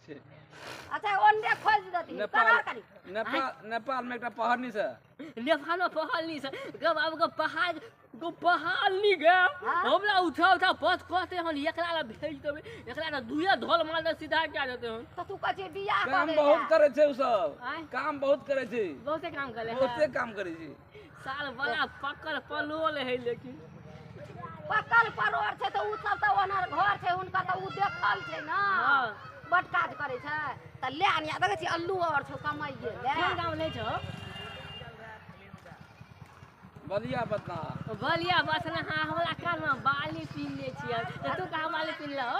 छै। अच्छा, ओन्ने खोजि देती। नेपाल। करा करी। नेपाल, नेपाल में एकटा पहाड़नी छै। नेपाल में पहाड़ छै गब, आब गो पहाड़ गो पहाड़ नी गे। हाँ? हमरा उठा उठा बस कहते हन, एकरा ला भेज देबै, एकरा ला दुए धोल मार दे, सीधा क्या देते हन। तऽ तू कहै छी बियाह काम करै बहुत लए। करै छै उ सब। आँय? काम बहुत करै छै। बहुते काम करे। बहुते काम करै छै। साल बड़ा पकड़ पलोल है लेकिन। पकल परोर छै तऽ उ सब तऽ ओनर घर छै हुनकर, तऽ उ देखल छै ने। हाँ। बड काज करै छै तऽ ले आनिया। देखै छी अल्लू आओर छौ कमाइए ले। कोन गाँव लै छौ? बलिया बतना। बलिया बसना। हाँ, हमरा कान में बाली पिन्हने छियै तऽ तू कहाँ बाली पिन्हल हो?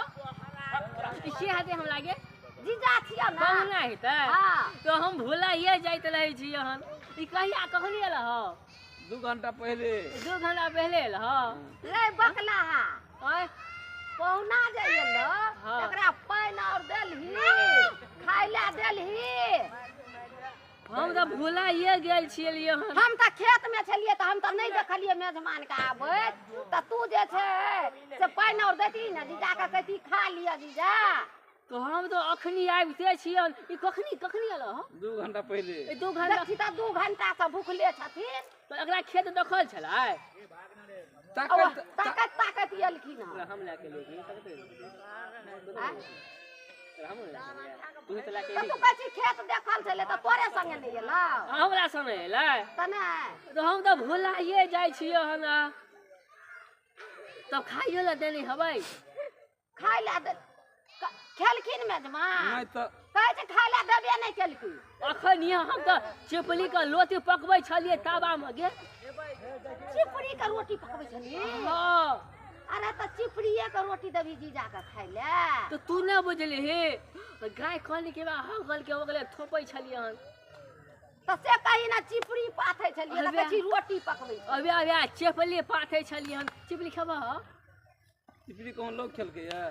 ई के हेतै हमरा गे? जीजा छियौ ने। कहुना हेतै? हाँ। तऽ हम भुलाइए जाइत रहै छियै हन। ई कहिया कखनी एल हो? 2 घंटा पहिले। 2 घंटा पहिले एल हो? ले बकला हा। आँय? पहुना जे एलो। हाँ। तकरा पानि आओर देलही, खाय लए देलही? हम तऽ भुलाइए गेल छियै हन। हम तऽ खेत में छलियै तऽ हम तऽ नहि देखलियै मेजमान के आबैत। तऽ तू जे छै से पानि आओर दैती ने जीजा के, कहती खा लिअ जीजा। तऽ हम तऽ अखनी आबिते छियन। ई कखनी कखनी एल हो? 2 घंटा पहिले। ई 2 घंटा? देखी तऽ 2 घंटा से भूखले छथिन। तऽ एकरा खेत देखल छलै? ताकत। ताकत ताकत एलखिन हँ। हम लए के लेकिन आँय? हम तू तऽ लए के तऽ तू कहै छी खेत देखल छलै, तऽ तोरे संगे नहि एलौ? हमरा संगे एलै। तऽ नहि। तऽ हम तऽ भुलाइए जाइ छियै हन। तब खाइयो लए देने हेबै? खाय लए दे खेलखिन मेजमान? नहि तऽ। कहै छै खाय लए देबे नहि केलखिन। अखन यहाँ हम तऽ चिपली के लोटी पकबै छलियै तावामे गे। चिपरी के रोटी पकबै छलियै? हाँ। अरे, तऽ चिपरिये के रोटी देबही जीजा के खाय लए? तऽ तू नहि बुझलिही, गाय कहली कि हगल के ओकरे थोपै छलियै हन। तऽ से कही ने, चिपरी पाथै छलियै तऽ अबे। कहै छी रोटी पकबै छलियै। अबे अबे, चेपली पाथै छलियै हन। चिपली खेबह? चिपरी कोन लोग खेलकै ये?